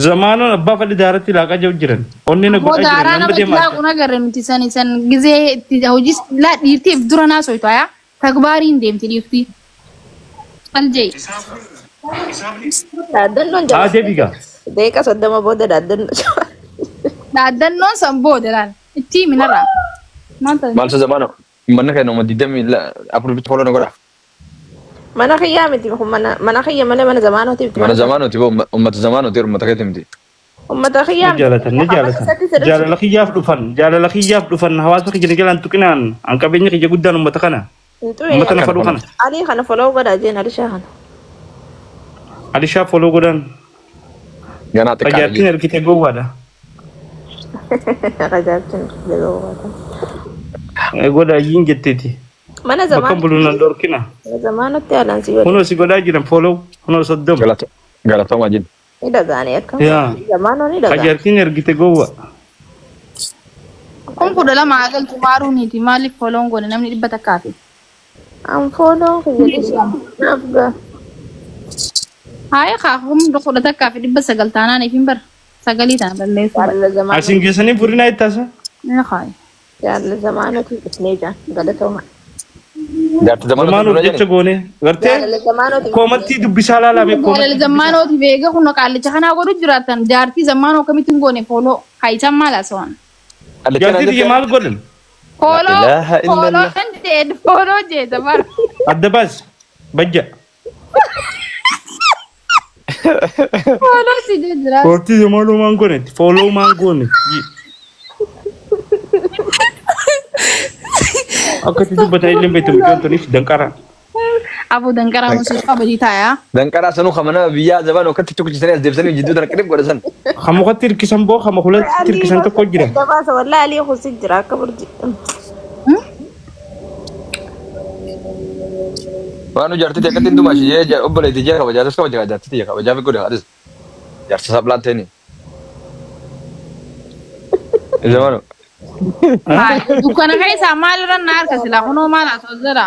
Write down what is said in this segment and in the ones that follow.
Zamaanoon abbaa fadhi daaratti laaqaa jiru jiran. Onni na godhaa jiran. Daaraa Nama namatti deemaa. laaqu agarre nuti san san gizee itti hojii laa dhiirtiif dura naa soytu ayaa tagbaariin deemti dhiirtii. Aljee. Dhaaddannoon Haa jala. deebigaa. Daqiiqa 30 booda dhaaddannoo jala. Dhaaddannoon san booda laal. Itti himinarraa. Maal ta'e? Maal isa zamaano? Manna keenya uummata 24 bitti follow na godha. Mana kiyyaa miti kun mana kiyya malee mana zamaanooti miti. Mana zamaanooti boo uummata zamaanooti uummata keetti miti. Uummata kiyyaa Ni jaalatan ni jaalatan. Jaalala kiyyaaf dhufan jaalala kiyyaaf dhufan hawaasa kiyya ni jalaan tuqinaan an qabeenya kiyya guddaan uummata kana. Uummata na fadhu kana. Alii kana follow godhaa jeen Alishaa kana. Alishaa follow godhan. Ganaa xiqqaa. Qajaartiin ergite gowwaadha. Qajaartiin gowwaadha. Godha ayyiin jetteeti. Mana Bakka zamaanotti. buluun nan dhorkina. Mana zamaanotti haalaan si godhe. Kunoo si godhaa jiran follow kunoo 30. Galatoomaa jenna. Ni dhagaanii akkam. Yaa. Zamaanoo ni dhagaa. Qajaartiin ergite gowwa. Kun 12 agaltu maaruuniiti maaliif fooloon goone namni 100 fi. An follow kiyya dhiisee naaf gaa. Haaya kaa humna 11,900 taanaan ifin bara. Sagalii tana balleessuu bara. Jaalala zamaanoo. Asiin geessanii furinaa ittaasa. Ni kaaya. Jaalala zamaanootti dhufnee jaan galatooma. Jaarti zamaanootti Zamaanoof dura jecha jedhe. goone. Gartee Jaalala zamaanootti. koomattii dubbisaa laalame Jaalala koomattii. zammaanootiif eega kun qaallicha kanaa godhu jiraatan jaartii zammaanoo akkamittiin hin goone fooloo haayisan maal haasawaan. Jaartii tiyya maal godhan? Fooloo Ilaaha fooloo illallah. kan jedhe fooloo jedhe bara. Adda baas. Bajja. Fooloo si jira. Koortii zamaanoo maan goone? Fooloo maan goone? Akka itti dubbatan illee beektu mucaan tuniif danqara. Aboo danqaraa musuuf kabajii taayaa. Danqaraa sanuu kamana biyyaa zamaan akkatti tuqchisanii as deebisanii jidduu tana qirib godha san. Kan mukatti hirkisan boo kan hulatti hirkisan tokko jira. Gabaasa wallahi Alii kusi jira akka burji. Waan nu jaartii akkatti hin dumaashi jee obboleetti jee kabajaa tas kabajaa jaartii tiyya kabajaa fi godha adis. Jaarsa sablaan ta'ini. Zamaano. Dukkana keessaa maalirra na harka silaa kunoo maal haasawaa jira.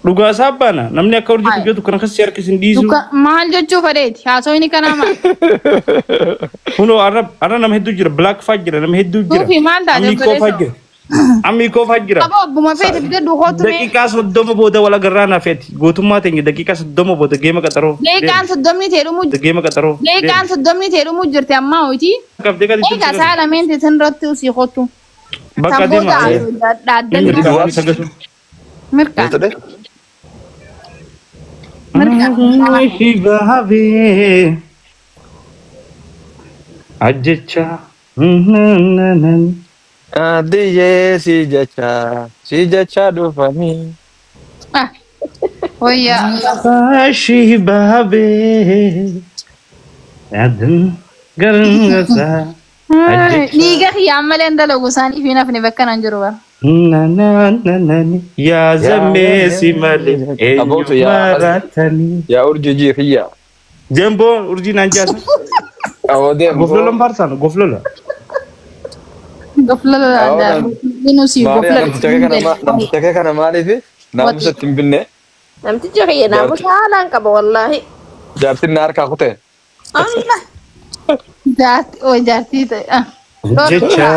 Dhugaa isaa baana namni akka hojii hojjetu kan akkasii harkisin dhiisu. Maal jechuu fedheeti haasawni kanaa maal. Kunoo arra nama hedduu jira black faa jira nama hedduu jira. Suufii maal taate Ammii koo faa jira. Ammii koo faa jira. Aboo abbuma feete fidee duukootu mee. Daqiiqaa 30 booda wal agarraa naa feeti. Gootummaa teenya daqiiqaa 30 booda geema qaxaroo. Daqiiqaan 30 ta'e dhumuu Geema qaxaroo. Daqiiqaan 30 ta'e dhumuu jirti ammaa hoyti. Qabdee gadi Egaa saa lameen teessan irratti usii kottu. Bakka Kan booda deema. dhaaddannoo mirkaan. Mirkaan. Shibaabee ajjecha. Adiyyee si jecha si jecha dhufanii. Ah, Wayyaa. Shibaabee adan gargasa. Dhiiga kiyyaan malee hin dalagu isaaniif hin hafne bakka naan jiru bara. Yaa zammeesi malee eenyu Abootu yaa- maratanii. Yaa urjii jii kiyya. Jemboo urjii naan jaasa. Awoo deemu. Goflola faarsaan goflola. Goflala Awoo, Dinusii Maali goflala. namticha kee kana maaliif naamusa itti hin binne Namtichi kiyya naamusa haalaan qaba wallaahi. jaartiin na harkaa kute. Allah. Jaartii oo jaartii ta'e. Ah. Jecha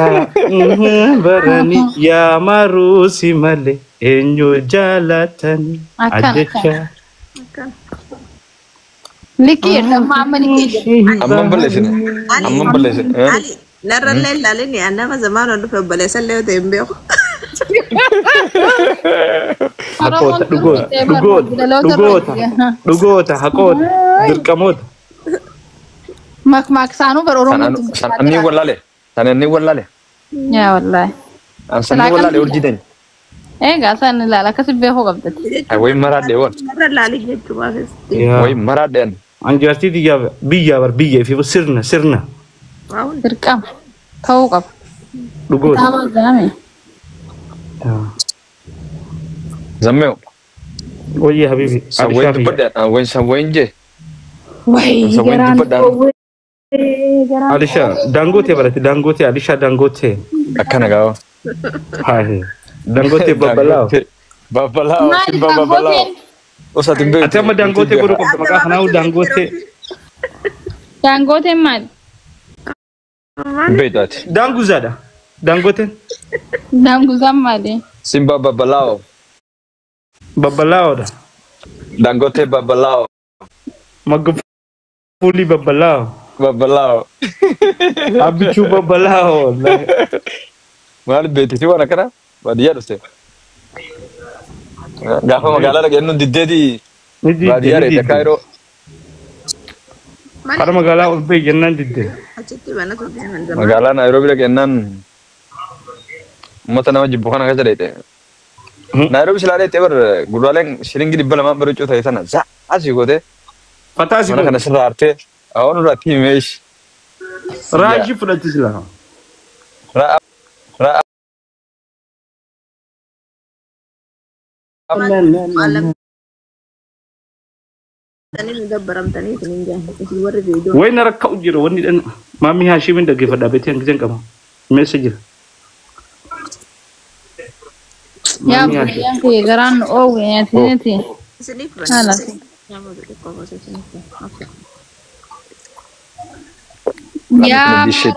barani yaa maruusi malee eenyu jaalatanii. Akkana, Ajjecha. Likkii jedhama amma likkii jedhama. Amman balleessine. Amman balleessine. Ali narrallee ilaalini nama zamaanoo dhufe obboleessallee yoo ta'e hin beeku. Haqoota dhugoota dhugoota dhugoota dhugoota haqoota dirqamoota. Makmaak saanuu bara Oromoon San anni wallaale. San anni wallaale. Yaa wallaahi. An sanni wallaale urjii teenya. Egaa san ilaala akkasi beekuu qabdati. Wayi maraadhe wal. Narra ilaalin jechuumaafis. Wayi maraadhe an. An jaartii biyyaa biyyaa bar biyya fi sirna sirna Dirqama ta'uu qaba. dhugoota. Kitaaba gaame. Zammeew. Wayye habibi. San wayi dubbadhe wayi san wayi jee. Wayi San wayi garaan dubbadhe. Alisha Dangote barate Dangote Alisha Dangote. Akkana gaafa. Hai. Dangote babbalaaw. Babbalaaw. Maali Simba babbalaaw. Dangoteen? Osati hin beektu. Ati amma Dangote godhuu qabda maqaa kanaa'u Dangote. Daangooteen maali? Beektaati. Daanguzaadha. Daangooteen. Daanguzaan maali? Simba Babalao. Babbalaa'oodha. Dangote Babalao. Magufuli babbalaa'o. Babalao. Abbichuu babbalaa'o. Maal beektisi waan akkana baadiyyaa dhufte. Gaafa magaalaa dhaqeennu diddeeti Ni didde baadiyyaa ni reete didde. Kaayiroo. Mana Kara magaalaa ol ba'e jennaan didde. achitti banatu deeman zaman. Magaalaa Naayiroobii dhaqeennaan uummata nama jibbu kana keessa dheete. Naayiroobii silaa dheete bar gurraaleen shiringii 200 baruucuu ta'e sana asii gootee Fataasi mana kana godhe. sirraa hartee awwaan irraa tiimeesh. Raajii fudhatti silaa. Ra'a ra'a. Maalamtanii nu dabbaramtanii isin hin jaan. Isin warri viidiyoo. Wayi na rakka'u jira wanni dhan maamii Haashimin dhaggeeffadhaa beektee hangiseen qaba. Meessa jira. Yaa Maamii Haashim. buleeyyan kiyya garaan nu oowwe nyaatineeti. Isiniif Haala. banna. Nama xixiqqoo gosa isiniif banna. Yaa This shit.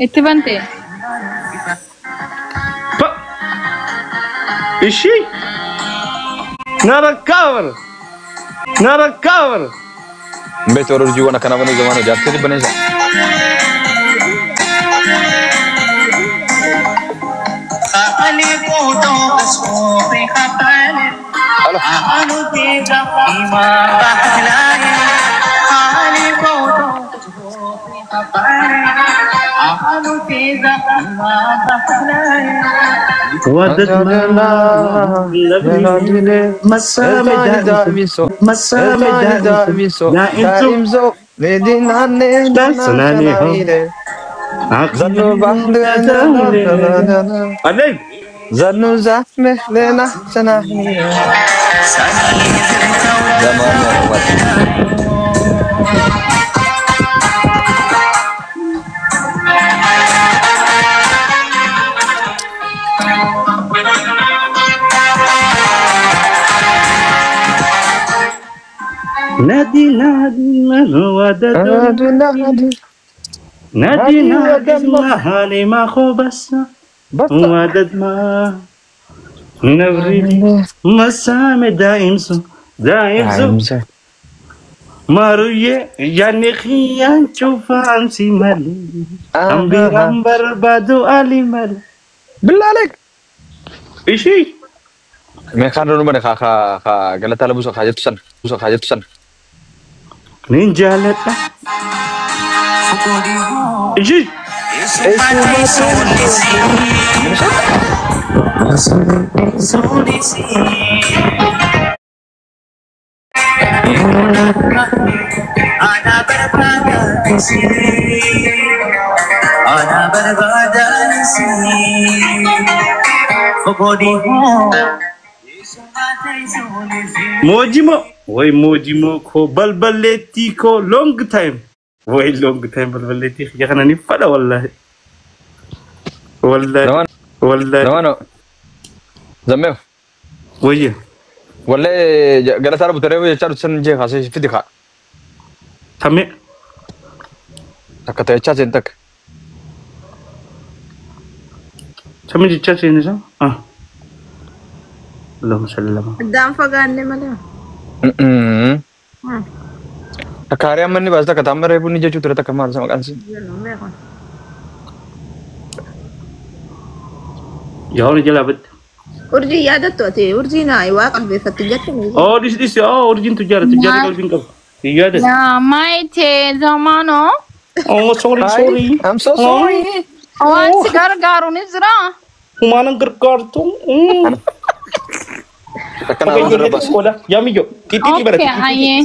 itti bante. Pa! Ishii! Na rakkaa bara. Na rakkaa bara. Beektu warra urjiiwwan akkanaa banuu zamaana jaartii baneensa. Ala. ودت ما مسامي مسامي عليك نادي نادي من ودد نادي نادي ما هاني ما خو بس ودد ما نبري مسامي دائم سو دائم سو ماروye yani khiyan chufan si mali ambiram barbadu ali mali بالله عليك ishi ما كان رونو بني خا خا خا غلطة لبوسة خاجت سن بوسة خاجت سن nin jaalladha ishi Mojimo way mojimo ko balballeettii ko long time way long time balballeettii kiyya kana ni fadha wallahi wallahi زمان wallahi زمان زميو wayya والله غلطة لبوسة ريو يشارو سن جي خاصة في دخا tame تك تيجا سنتك tame jechaa seenisa ah Allahumma salli ala Addaan fagaanne malee. Takka hariyaa manni baas takka taamma reefu ni jechuu ture takka maal sama qansi. Yaa jalaa badde. Urjii yaadattu ati urjii naa waa qalbeeffattu jette. Oh dhis dhis oh urjiin tujjaara tujjaara qalbiin qabu. Hin yaadatu. Yaa maayitee zamaanoo. Oh sorry sorry. I'm so sorry. Waan si gargaaru ni jira. Humaanan gargaartu. Takka naa dura baas. Ola yaa mijo. Xixiqqii Okay, barate. ayyee.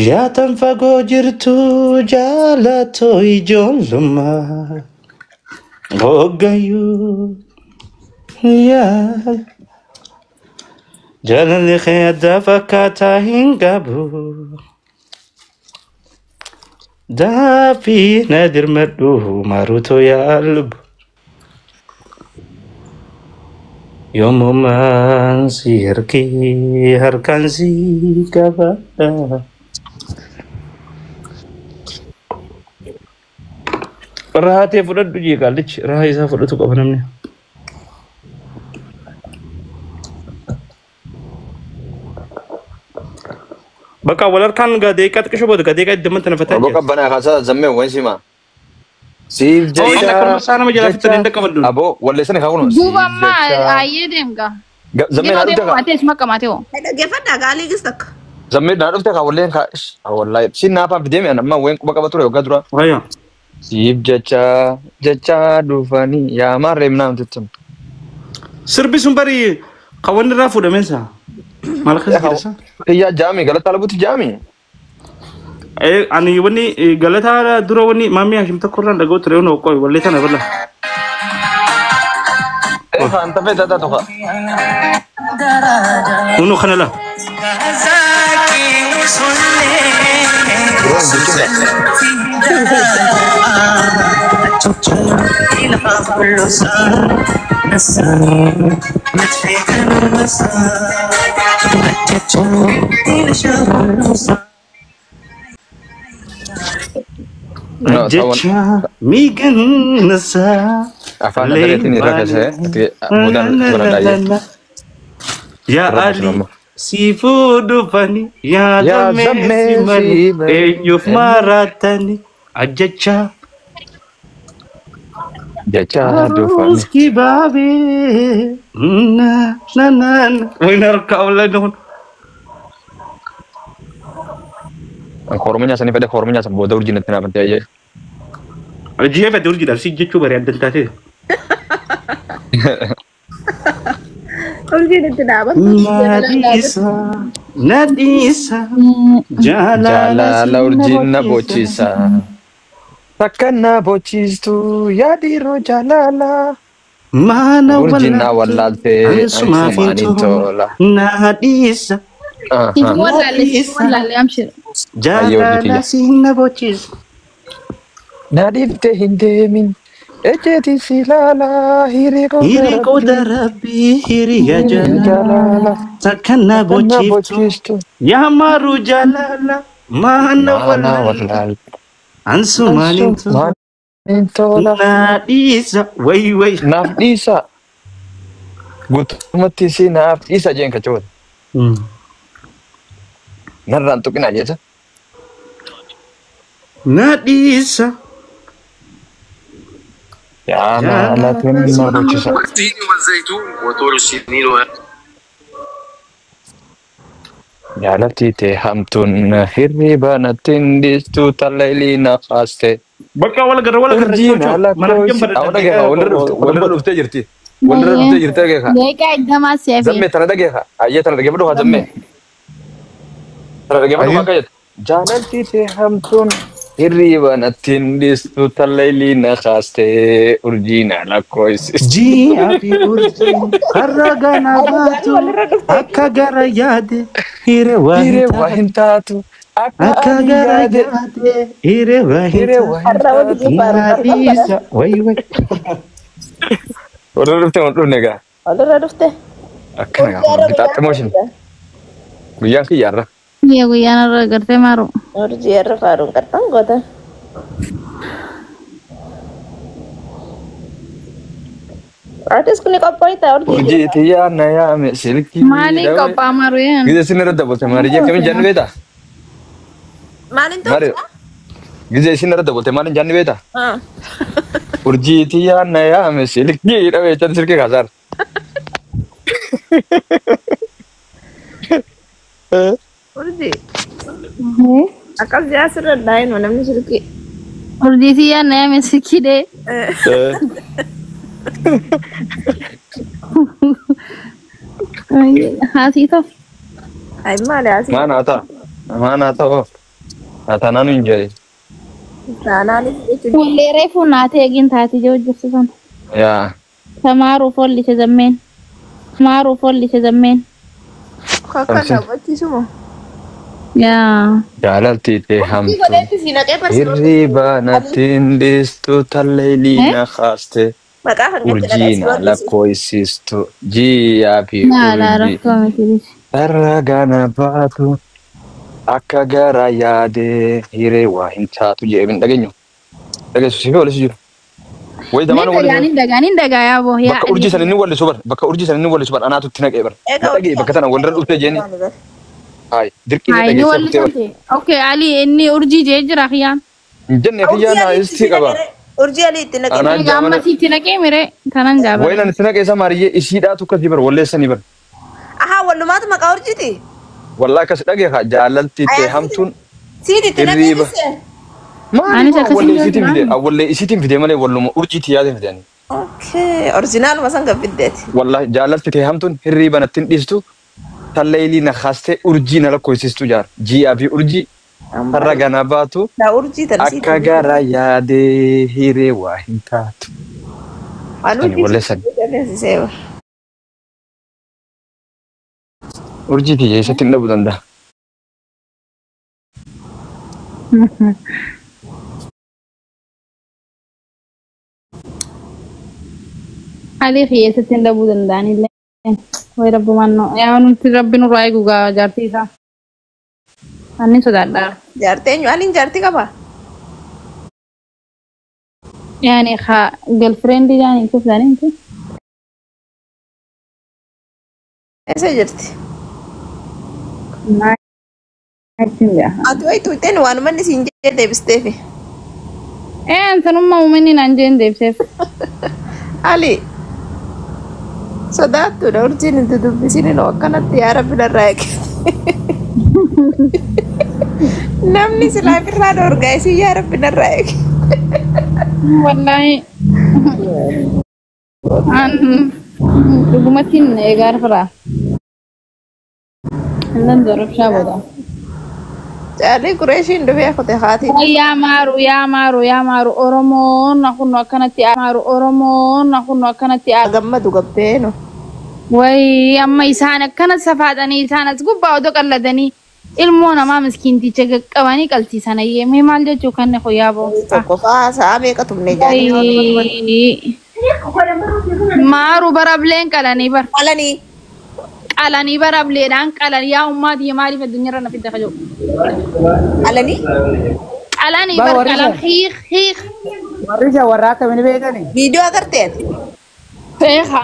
Yaa tan fagoo jirtu jaalatoo ijoollummaa. Hoggayyuu yaa jaalalli kee adda fakkaataa hin qabu. Daafii na dirmadhu maruutoo yaa lubbu. Yoomumaan si harkee harkaan si qabadha. Rahaa ta'e fudhadhu jee qaallichi rahaa isaa fudhatu qaba namni. Bakka wal harkaan gaa deeqaa xiqqisho booda gaa deeqaa itti tana fataa Obbo jira. Qabbanaa kaasaa zammee waan sima. Siif Oh, inni jecha akkanuma isaa nama jalaa fixan jecha hin dhaqqabadhu. aboo walleessani haa kunu. Duuba Siif ammaa jecha ayyee deemga. Zammee Yeroo naa dhufte deemu kaa. atee isuma qamaatee hoo. Dhaggeeffadhaa gaalii gis takka. Zammee naa dhufte kaa walleen kaa. Wallaahi si naafaan fidee mi'a amma ween quba qaba ture waggaa dura. Wayyaa. Siif jecha jecha dhufanii yaa maarree minaa jettan. Sirbi sun bari kan irraa fuudhameensa. Maal akkas jedhasa? Iyyaa jaami galata alabuutti jaami. Ani wanni galataa dura wanni maammii Hashim tokko irraan dhaga'u ture yoo qoy wallee tana bala. Eh kaan tafee tata toka. Kunu kana la. Duraan jechuudha. No, tawan Jecha miigannasaa. afaan adareetiin irra keessee ati muudaan bira daayee. Yaa Irra Ali buusan si fuudhufani yaa Yaa zammee si zammee malee si malee. eenyuuf maraatani ajjecha Jecha dhufanii. Aruus kibaabee na na na na wayna harkaa wallee kun. Korma nyaasanii fedhe korma nyaasan booda urjii natti naafante ayyee. Ji'a fedhe urjiidhaaf si jechuu bari addan taatee. Urjiin itti dhaabatu. Nadhiisa nadhiisa jaalala Jaalala si urjiin na na bochisa. bochisa. Takka na bochistu yaa dhiiroo jaalala. Maana Urjiin na wallaaltu wallaaltee ansumaaf hin ansumaan hin tola. tola. Nadhiisa Siif wallaalle siif nadhiisa wallaalle amshira. Ayyee urjii jaalala tiyya. si na bochisa. Na dhiiftee hin deemin. Ejjeetii si ilaalaa hiree Hiree qoda qooda rabbii. rabbii hiriya Hiriya jaalala jaalala. takka na Takka na bochiftu bochistu. yaa maaru jaalala maana Maana wallaaltu wallaaltu ansumaan hin tola. ansumaan hin tola. Nadhiisa way way. Naaf dhiisa. Guutummaatti si naaf dhiisa jeen kachoota. Narraan tuqinaa jecha. Nadhiisa Yaa jaalala maalatu si na na bochisa. bochisa. والزيتون وطور السنين Jaalatti tee hamtuun hirriba natti hin dhiistu talleelii na kaaste. Bakka wal garra wal garra Urjiin choo haala mana koo hojjan si. Awwa dhageefa walirra dhufte walirra dhuftee jirti. Walirra dhuftee jirti dhageefa. Deeqaa iddamaa si hafe. Zammee tana dhageefa. Ayyee tana dhageeffadhu haa zammee. Tana dhageeffadhu haa Ayyee. akka jettu. Jaalalti tee hamtuun hirriba natti hin dhiistu talleelii na kaaste. Urjiin haala koo si. Ji'a fi urjiin har'a gana Gaalii baatu walirra dhufte. akka gara yaade hiree waa hin Hiree waa taatu hin taatu akka akka ani gara yaade. yaade hiree waa hin Hiree waa taatu hin Har'a wajjin taatu. faaruun arfan badan. nadhiisa way way. Walirra dhuftee wal dhufne egaa. Walirra dhufte. Akkana Urjii gaafa har'a gixaaxamoo guyyaan ishin qabda. guyyaan kiyyaarra. Guyyaa guyyaan irra gartee maaru. Urjii har'a faaruun qarxan goota. Atis kuni qophoita urjii Urjii jecha. xiyyaa na yaame silkii Maaliin dhawe. qophaa maaru yaan? Gizee isin irra dabalte marii akkamiin jaanni beektaa? Maaliin Maari tolcha? gizee isin irra dabalte maaliin jaanni beektaa? Ah. Urjii xiyyaa na yaame silkii dhawe jechaan silkii kaasaara. Urjii. Akkas jaa sirra daa'ima namni silkii. Urjii siyyaan na yaame sikidee. Haasii ta'u. Ay maali asii. Maan haa ta'a? Maan haa ta'u? Haa taanaan hin jedhe. Taanaanis jechuudha. Wallee reefuu naatee eegin taate jee hojjetu sana. Yaa Tamaaruuf ollise zammeen. Tamaaruuf ollise zammeen. Kakka Samsin taphachiisuma. Yaa. jaalalti tee Urjii hamtuun godheetti si naqee barsiisuu. hirriba natti hin dhiistu talleelii Eh? na kaaste. Maqaa kan gatti dhaqee Urjii na lakkoofsistu jiyaa fi Laa laa urjii. rakkoo miti. Har'a gana baatu akka garaa yaadee hiree waa hin taatu jedhee hin dhageenyu. Dhageessu siif wallisu jiru. Wayi damaan Ni wallisu. dhagaa ni dhagaa yaa boo yaa. Bakka urjii sana inni wallisu bar. Bakka urjii sana inni wallisu bar. Anaatu itti naqee bar. Na dhagee bakka tana walirra dhuftee jeeni. Hayi dirqii na Hayi ni dhageessee dhuftee bar. wallisante. Okay Ali inni urjii jee jira kiyyaan. Hin jenne kiyyaan haa istii qaba. Urjii alii itti naqee. Anaan Egaa amma jaamana. siitti naqee miree tanan jaabala. Wayi nan itti naqee isa maariyyee isiidhaatu akkasii bar walleessanii bar. Ahaa wallumaatu maqaa urjiiti. Wallaa akkas dhagee haa jaalalti ta'e hamtuun Siiti itti naqee Hirriiba. jisse. Maali Anis akkasii wallee isiitiin jira. fide awwallee isiitiin fide malee walluma urjiitii yaadeen fide ani. Okay orijinaaluma san gabbiddeeti. Wallahi jaalalti ta'e hamtuun hirriiba natti hin dhiistu talleelii na kaastee urjii na lakkoofsistu jaar ji'aa fi urjii har'a gana baatu Daa urjii tan siiti. akka gara yaadee hiree waa hin taatu. Waan Ani walleessan. urjii. Urjii tiyya eessatti hin dhabuu danda'a. Ali kiyyeessatti hin dhabuu danda'anillee. Wayi rabbumaan yaa nuti rabbi nurraa eegu gaa jaartii isaa. Anni sodaadha. Jaartii eenyu? Aliin jaartii qabaa? Yaani haa girlfriend yaani kuuf yaani miti. Eessa jirti? Naa ittiin beeka. Ati wayi tuuteen waanuma inni siin jee deebisteefi. Ee ansanummaa uumanni naan jeen deebiseef. Ali sodaattuudha urjiin hin dudubbisin inoo akkanatti yaa rabbi narraa eege. Namni silaa birraa dhoorgaa isin yaa rabbi narraa eege. Wallaahi. An dhugumattiin eegaa firaa. Innan zorobshaa booda. Caalii Qureeshiin dhufee kute haatii. Yaa maaru yaa maaru yaa maaru Oromoon kunno akkanatti maaru Oromoon kunno akkanatti Gammadu gabbeenu. Wayi amma isaan akkana safaadhanii isaan as gubbaa odoo qalladanii ilmoo namaa miskiinticha qaqqabanii qalsiisan ayyee mee maal jechuu kan qoyyaa boo. Tokko faa sa'a meeqa tumne jaanii. Maaru barableen qalanii bar Qalanii. qalanii barableedhaan qalanii yaa ummaatii maaliif addunyaarra na fidda kajoo. Qalanii. Qalanii bar qalan hiik hiik. Warri isa warra akkamiin beekani? Viidiyoo agarteeti. Feeqa.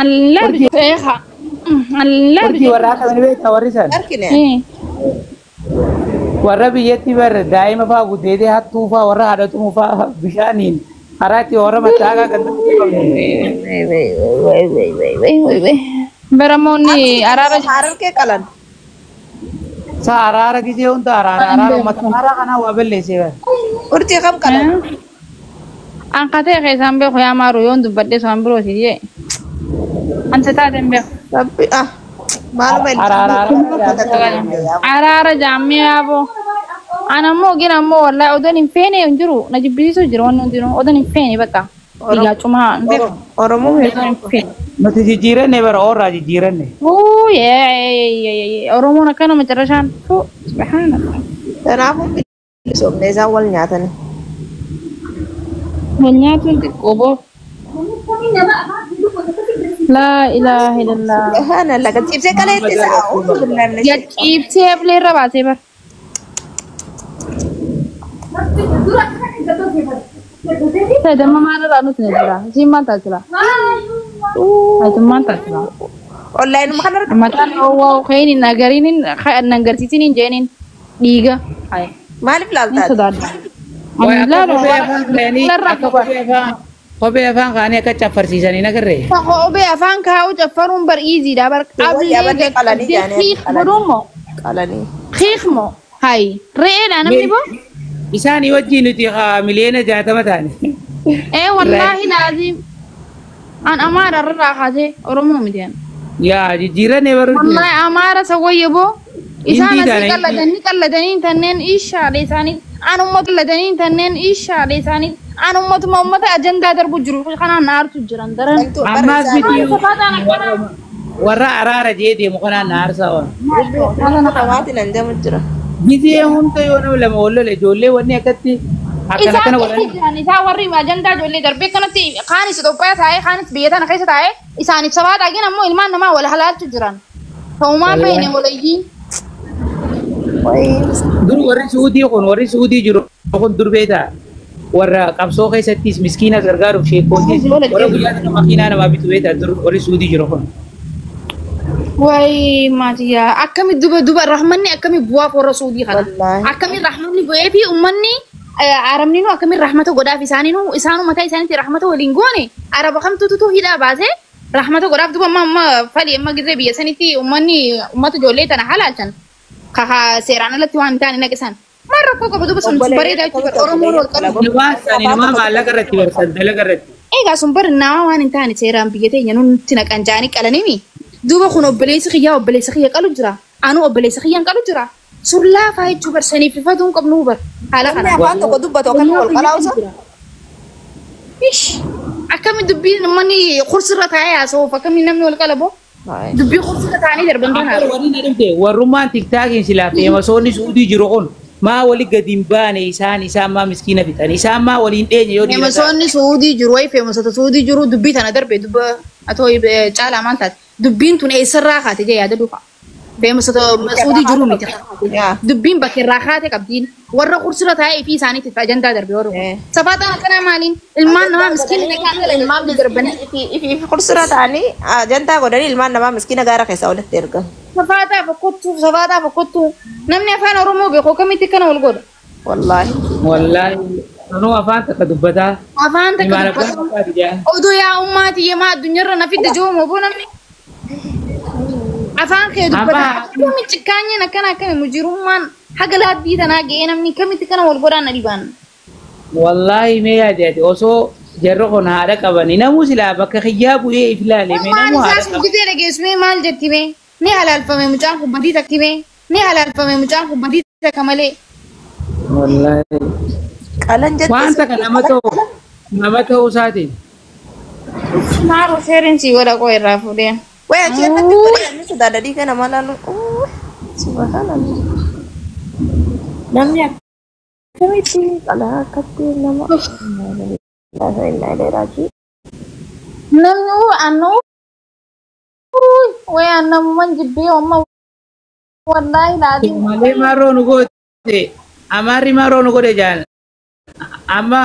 Allah feeqa. Allah Warri warra akkamiin beekta warri san? Argine. Warra biyyatti bar daa'ima fa'aa guddeetee hattuu fa'aa warra haadha tumuu fa'aa bishaaniin karaa itti warra mattaakaa kan Baramoonni araara Harargee qalan. Sa araara gisee hunda araara araara uummata araara kanaa waa balleessee bara. Urjii kam qalan? An katee keessaan beeku yaa maaru yoon dubbadhe soan birooti jee. Anta taateen beeku. Rabbi ah maaluma Araara araara. Araara jaammee yaaboo. An ammoo gina ammoo wallahi odoon hin feene hin jiru na jibbisiisuu jiru wanni hundinuu odoon hin feene bakka. Biyyaa cumaa hin beeku. Oromoo Odoon hin feene. Nuti jijjiiranne bara oorraa jijjiiranne. Uu yee Oromoon akkana macarrashaan. Subhaanallah. Kanaafuu bilisoomne isaan wal nyaatani. Wal nyaatuun xiqqoo boo. Laa ilaaha illallah. Subhaanallah gad ciibsee qaleetti isaa uumu billaan Ya ciibsee ablee irra baasee bara. Damma maalirraa nuti na jira? Isiin maal taasisa? Ati maal taasisa? Onlaayinuma kana argatu. Mataan dhoowwaa ka'in hin agariin hin agarsiisin hin jeeniin dhiiga. Maaliif Ni laaltaati? sodaadha. Wayi Ani akka laalu kophee afaan kaanii akka kophee afaan kaanii akka caffarsiisanii nagarree. Kophee afaan kaa'u caffaruun bar iiziidha bar Yaabanii qalanii qablee jaanii xiiq godhuun moo qalanii. xiiq moo hayi re'eedha namni boo. Isaanii wajjin nuti miliyoona 60 taane. Ee wallaahi laaziim. An amaara irraa kaasee Oromoo miti an. Yaa jijjiiranne bara. Wallahi amaara sawwayye boo. Isaan Hindii asii taane, qallatanii qallatanii tanneen ishaadha isaanii. An uummata qallatanii tanneen ishaadha isaanii. An uummatuma uummata ajandaa darbu jiru kanaan na aartu jiran daran. Ammaas miti warra araara jee deemu kanaan na aarsaa waan. Namaatiin an jamu jira. Gisee hunda yoo nama lama wal lole ijoollee wanni akkatti Akkana Isaan kana keessa godhanii. jiran isaan warri ajandaa ijoollee darbee kanatti kaanis Itoophiyaa taa'ee kaanis biyya tana keessa taa'ee isaaniif sabaa dhaagin ammoo ilmaan namaa wal halaalchu jiran. Ta'umaan beekne walayyiin. Dur warri Suudii kun warri Suudii jiru kun dur beektaa warra qabsoo keessattis miskiina gargaaruuf sheekootis warra guyyaa tokko makiinaa namaa bitu beektaa dur warri Suudii jiru kun. Wayi maatiyaa akkami duba duba rahmanni akkami bu'aaf warra Suudii kana. Wallaahi. Akkami rahmanni bu'ee fi uummanni arabni nu akkami rahmata godhaaf isaanii isaanu mataa isaaniitti rahmata waliin goone araba kamtuutu hidhaa baasee rahmata godhaaf duba amma amma fali amma gizee biyya sanitti uummanni uummata ijoollee tana halaalchan kaka seeraan alatti waan hin taane naqisan. Maal rakkoo qaba duba sun bareedaa jechuudha Oromoon wal qabu. Namaa isaanii namaa maallaqa irratti barsan dalaga irratti. Egaa sun bari nama waan hin taane seeraan biyya teenya nutti naqan jaanii qalanimi. Duuba kun obboleessi kiyyaa obboleessa kiyya qalu jira. Anuu obboleessa kiyyaan qalu jira. Sun laafaa jechuu bar saniif ifatu hin qabnu bar. Haala Namni kana. afaan tokko dubbatu akkamiin wal qalaawusa? Ish! Akkami dubbiin uummanni kursirra taa'ee haasa'uuf akkamiin namni wal qalabo? Dubbii kursirra taa'anii darban Akka kanaaf. warri na dhibde warrummaan tiktaakiin silaa feemasoonni Suudii jiru kun maa wali gadi hin baane isaan isaan maa miskiina fixan isaan maa waliin dheenye yoo dhiira taate. Feemasoonni Suudii jiru wayi feemasota Suudii jiru dubbii tana darbe dubba atoo caalaa maal taate dubbiin tun eessarraa kaate jee yaada dhufa. Feemasota Suudii jiru miti. Yaa. Dubbiin bakka irraa kaate qabdiin warra kursirra taa'ee fi isaaniitti ajandaa darbe warra kun. Safaaxaan akkanaa maaliin ilmaan namaa miskiina naqaan ilmaan darbanii. Ifi kursirra ta'anii ajandaa godhanii ilmaan namaa miskiina gaara keessaa walitti ergan. Safaaxaa fokkottuu safaaxaa fokkottuu namni afaan Oromoo beeku akkamitti akkana wal godha. Wallaahi. Wallaahi sanuu afaan takka dubbataa. Afaan takka Imaan abbaan dubbatu. fakkaatu jaa. Oduu yaa ummaati yemaa addunyaarra na fidde jiru moo namni. Afaan kee dubbata. Afaan- Akkami cikkaanyeen akkana akkami mujirummaan haga laaddii tanaa ga'ee namni kamitti kana wal godhaan na dhibaan. Wallaahi mee yaade ati osoo jarri kun haadha qabani namuu silaa bakka kiyyaa bu'ee if ilaale mee Maal namuu isaa haadha sun qaba. gisee dhageessumee maal jetti mee? Ni halaalfame mucaan kun badii takki mee? Ni halaalfame mucaan kun badii takka malee. Wallaahi. Qalan jette. Waan takka nama ta'uu isaatiin. Maaroo seerinsi godha qoo irraa fuudhee. Waya achi irratti godhee namni sodaadadii kana maal laalu. Subhanallah. Namni akkamitti qalaa akkatti nama. Namni uu annu wayi annamuman jibbee amma wallaahi laatiin. Malee marroo nu goote amaarri marroo nu godhe jaan amma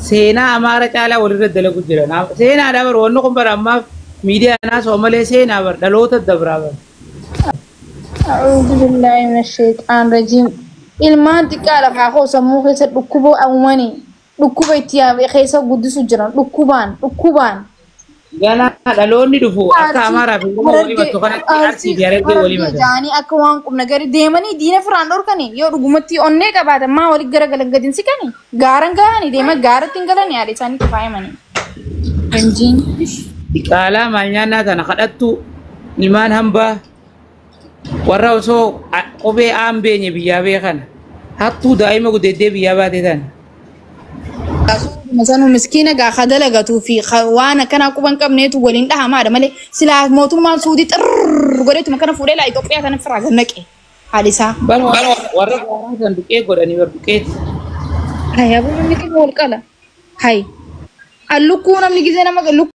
seenaa amaara caalaa walirra dalagu jira. Seenaadha bar wanni kun bara ammaaf miidiyaa naasoo malee seenaa bar dhaloota dabraa bar. أعوذ بالله من الشيطان الرجيم. Ilmaan xiqqaa lafaa koo sammuu keessa dhukkuba uumanii dhukkuba itti yaa'e keessa guddisu jiran dhukkubaan dhukkubaan. Ganaa dhaloonni dhufu akka amaaraa fi Oromoo walii mattu kanatti arsii fi harargee walii mata. Jaanii akka waan qubna gari deemanii diina firaan dhorkanii yoo dhugumatti onnee qabaatan maa walitti garagalan gadi hin siqanii gaaran gahanii deema gaaratti hin galanii haadha isaanii faayamanii. Injiin. Diqaalaa maal nyaannaa tana kadhattu ilmaan hambaa warra osoo qubee aan beenye biyyaa beekan hattuu daa'ima gudeeddee biyyaa baate tana. Masanu miskiina gaa ka dalagatuu fi waan akkanaa quban qabneetu waliin dhahamaadha malee silaa mootummaan suudii xirrrr godheetuma kana fuudhee laa Itoophiyaa kana firaa gannaqe haadhi isaa. Bar warra gaaraa san duqee godhanii bar duqeeti. Hay aboo namni keenya wal qala. Hay. Allukkuu namni gisee nama lukkuu